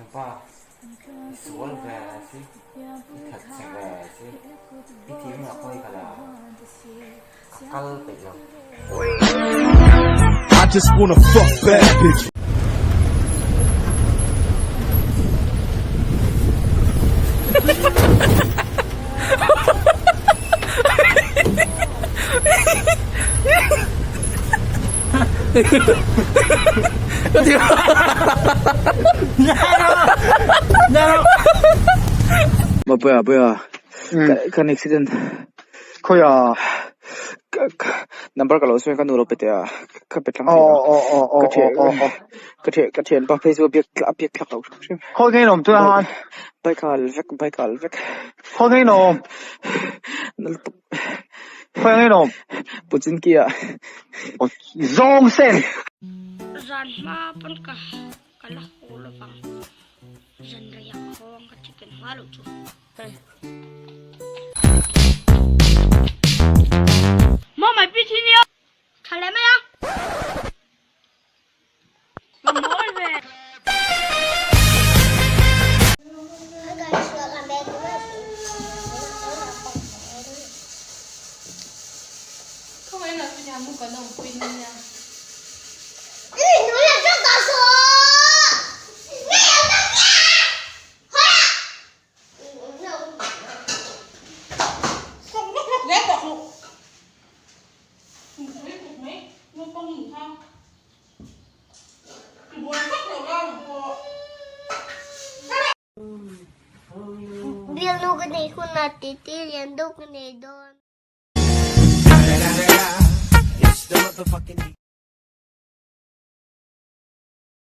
Thianpa, i sual ve si, i that che ve si, i tih hunah pawh i kal a, ka kal peih lo. I just wanna fuck bad bitches. Mapuia puia kan accident Khawiah number ka lo sawi ka nu lo pe teh a ka pe tlang thei lo ka thian ka thian ka thianpa phei chu a biak a biak thlak loh hrim hrim Khawi nge in awm chu a han bike a al vek bike a al vek Khawi nge in awm Khawi nge in awm Puchinki ah Zawng sen Zan hma pawn ka ka la haw lovang zan reiah ka haw ang ka chicken hma loh chu. Maw mai pi thi nia. Tha leh mai a. Ka mawi ve. Bialnu ka nei hunah titi lian deuh ka nei dawn.